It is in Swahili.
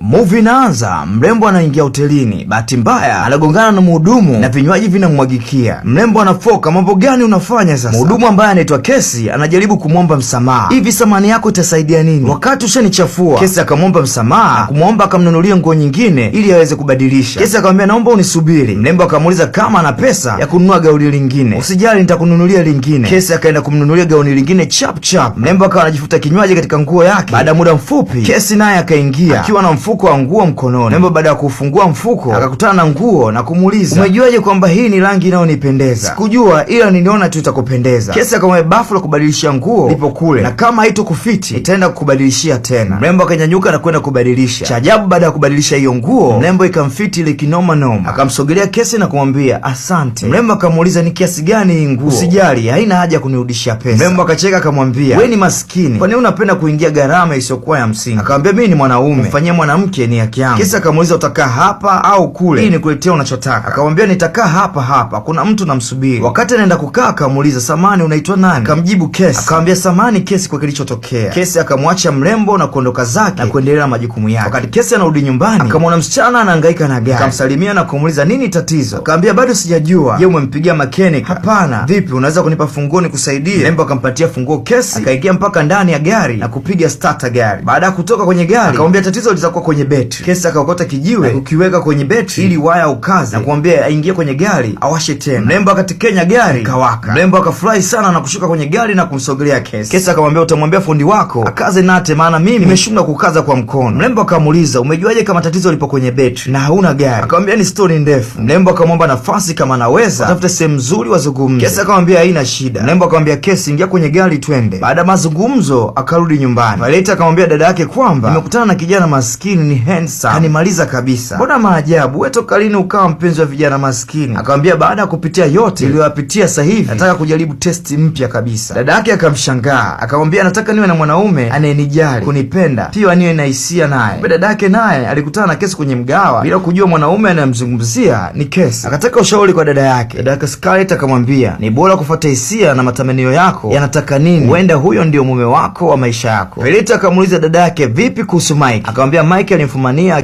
Movie inaanza, mrembo anaingia hotelini, bahati mbaya anagongana na mhudumu na vinywaji vinamwagikia. Mrembo anafoka, "Mambo gani unafanya sasa?" Mhudumu ambaye anaitwa Kesi anajaribu kumwomba msamaha, "Hivi samani yako itasaidia nini wakati ushanichafua?" Kesi akamwomba msamaha na kumwomba akamnunulie nguo nyingine ili aweze kubadilisha. Kesi akamwambia, "Naomba unisubiri." Mrembo akamuuliza kama ana pesa ya kununua gauni lingine. "Usijali, nitakununulia lingine." Kesi akaenda kumnunulia gauni lingine chap chap. Mrembo akawa anajifuta kinywaji katika nguo yake. Baada ya muda mfupi, Kesi naye akaingia akiwa na mfuko wa nguo mkononi. Mrembo baada ya kufungua mfuko akakutana na nguo na kumuuliza, "Umejuaje kwamba hii ni rangi inayonipendeza?" "Sikujua, ila niliona tu itakupendeza." Kesi akamwambia bafu la kubadilishia nguo lipo kule, na kama haitokufiti itaenda kukubadilishia tena. Mrembo akanyanyuka na kwenda kubadilisha. Cha ajabu, baada ya kubadilisha hiyo nguo, mrembo ikamfiti ile kinoma noma. Akamsogelea Kesi na kumwambia asante. Mrembo akamuuliza, "Ni kiasi gani hii nguo?" "Usijali, haina haja ya kunirudishia pesa." Mrembo akacheka akamwambia, "We ni maskini, kwa nini unapenda kuingia gharama isiyokuwa ya msingi?" Akamwambia, "Mimi ni mwanaume, kumfanyia mwanamke ni haki yangu." Kesi akamuuliza, "Utakaa hapa au kule ili nikuletea unachotaka?" Akamwambia, "Nitakaa hapa hapa, kuna mtu namsubiri." Wakati anaenda kukaa akamuuliza, "Samani, unaitwa nani?" Akamjibu Kesi. Akamwambia, "Samani Kesi kwa kilichotokea." Kesi akamwacha mrembo na kuondoka zake na kuendelea na majukumu yake. Wakati Kesi anarudi nyumbani, akamwona msichana anahangaika na gari, akamsalimia na kumuuliza nini tatizo. Akamwambia, "Bado sijajua. Je, umempigia makenika?" "Hapana." "Vipi, unaweza kunipa funguo nikusaidie?" Mrembo akampatia funguo Kesi, akaingia mpaka ndani ya gari na kupiga starter gari. Baada ya kutoka kwenye gari, akamwambia tatizo litakuwa kwenye betri. Kesi akaokota kijiwe na kukiweka kwenye betri ili waya ukaze na kumwambia aingie kwenye gari awashe tena. Mrembo akatekenya gari ikawaka. Mrembo akafurahi sana na kushuka kwenye gari na kumsogelea Kesi. Kesi akamwambia, "Utamwambia fundi wako akaze nati, maana mimi nimeshindwa kukaza kwa mkono." Mrembo akamuuliza, "Umejuaje kama tatizo lipo kwenye betri na hauna gari?" Akamwambia, "Ni stori ndefu." Mrembo akamwomba nafasi kama anaweza atafute sehemu nzuri wazungumze. Kesi akamwambia haina shida. Mrembo akamwambia Kesi, "Ingia kwenye gari twende." Baada ya mazungumzo akarudi nyumbani. Violet akamwambia dada yake kwamba, "Nimekutana na kijana maskini ni handsome, kanimaliza kabisa." "Mbona maajabu, wewe toka lini ukawa mpenzi wa vijana maskini?" Akamwambia, "Baada ya kupitia yote niliyoyapitia sasa hivi nataka kujaribu taste mpya kabisa." Dada yake akamshangaa, akamwambia, "Nataka niwe na mwanaume anayenijali, kunipenda, pia niwe na hisia naye." Dada yake naye alikutana na Kesi kwenye mgahawa bila kujua mwanaume anayemzungumzia ni Kesi. Akataka ushauri kwa dada yake. Dada yake Scarlett akamwambia ni bora kufuata hisia na matamanio yako yanataka nini, huenda huyo ndio mume wako wa maisha yako. Violet akamuuliza dada yake vipi kuhusu Mike, akamwambia Mike alimfumania